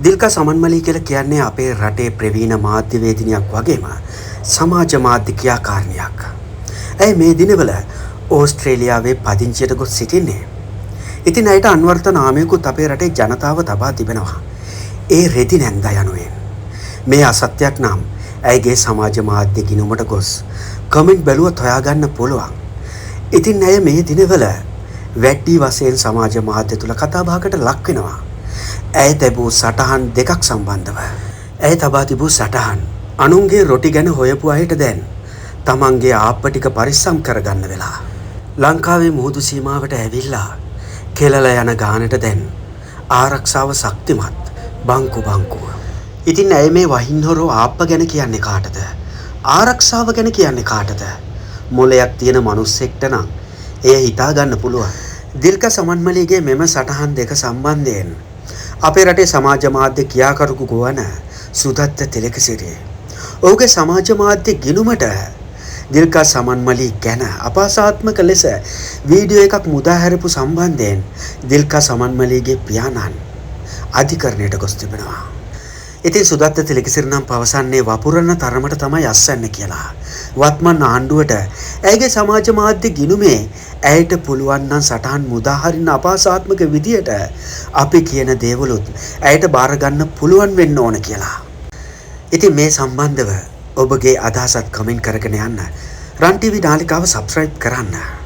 දිල්කා සමන්මලී කියලා කියන්නේ අපේ රටේ ප්‍රවීණ මාධ්‍යවේදිනියක් වගේම සමාජ මාධ්‍ය ක්‍රියාකාරිනියක්. ඇය මේ දිනවල ඕස්ට්‍රේලියාවේ පදිංචියට ගොස් සිටින්නේ. ඉතින් ඇයට අන්වර්ථ නාමයකුත් අපේ රටේ ජනතාව තබා තිබෙනවා. ඒ රෙදි නැන්දා යනුවෙන්. මේ අසත්‍යයක් නම් ඇයගේ සමාජ මාධ්‍ය ගිණුමට ගොස් කමෙන්ට් බැලුවොත් හොයාගන්න පුළුවන්. ඉතින් ඇය මේ දිනවල වැඩි වශයෙන් සමාජ මාධ්‍ය තුල කතාබහකට ලක් වෙනවා. ඇය තැබූ සටහන් දෙකක් සම්බන්ධව. ඇය තබා තිබූ සටහන් අනුන්ගේ රොටි ගැන හොයපු අයට දැන් තමන්ගේ ආප්ප ටික පරිස්සම් කරගන්න වෙලා. ලංකාවේ මුහුදු සීමාවට ඇවිල්ලා කෙලලා යන ගානට දැන් ආරක්ෂාව ශක්තිමත් බංකු බංකුව. ඉතින් ඇය මේ වහින්හොරෝ ආප්ප ගැන කියන්නේ කාටද? ආරක්ෂාව ගැන කියන්නේ කාටද? මොලයක් තියෙන මනුස්සෙක්ට නම් එය හිතා ගන්න පුළුවන්. දිල්ක සමන්මලීගේ මෙම සටහන් දෙක සම්බන්ධයෙන් අපේ රටේ සමාජ මාධ්‍ය ක්‍රියාකරුකු ගොවන සුදත්ත තිලකසිරි ඔහුගේ සමාජ මාධ්‍ය ගිණුමට දිල්කා සමන්මලී ගැන අපහාසාත්මක ලෙස වීඩියෝ එකක් මුදා හැරපු සම්බන්ධයෙන් දිල්කා සමන්මලීගේ පියාණන් අධිකරණයට ගොස් තිබෙනවා. ඉතින් සුදත්ත තිලකසිරි නම් පවසන්නේ වපුරන තරමට තමයි අස්වැන්න කියලා. වත්මන් ආණ්ඩුවට ඇයගේ සමාජ මාධ්‍ය ගිණුමේ ඇයට පුළුවන් නම් සටහන් මුදා හරින්න අපහාසාත්මක විදියට අපි කියන දේවලුත් ඇයට බාර ගන්න පුළුවන් වෙන්න ඕන කියලා. ඉතින් මේ සම්බන්ධව ඔබගේ අදහසත් කමෙන්ට් කරගෙන යන්න. රන් ටීවී නාලිකාව සබ්ස්ක්‍රයිබ් කරන්න.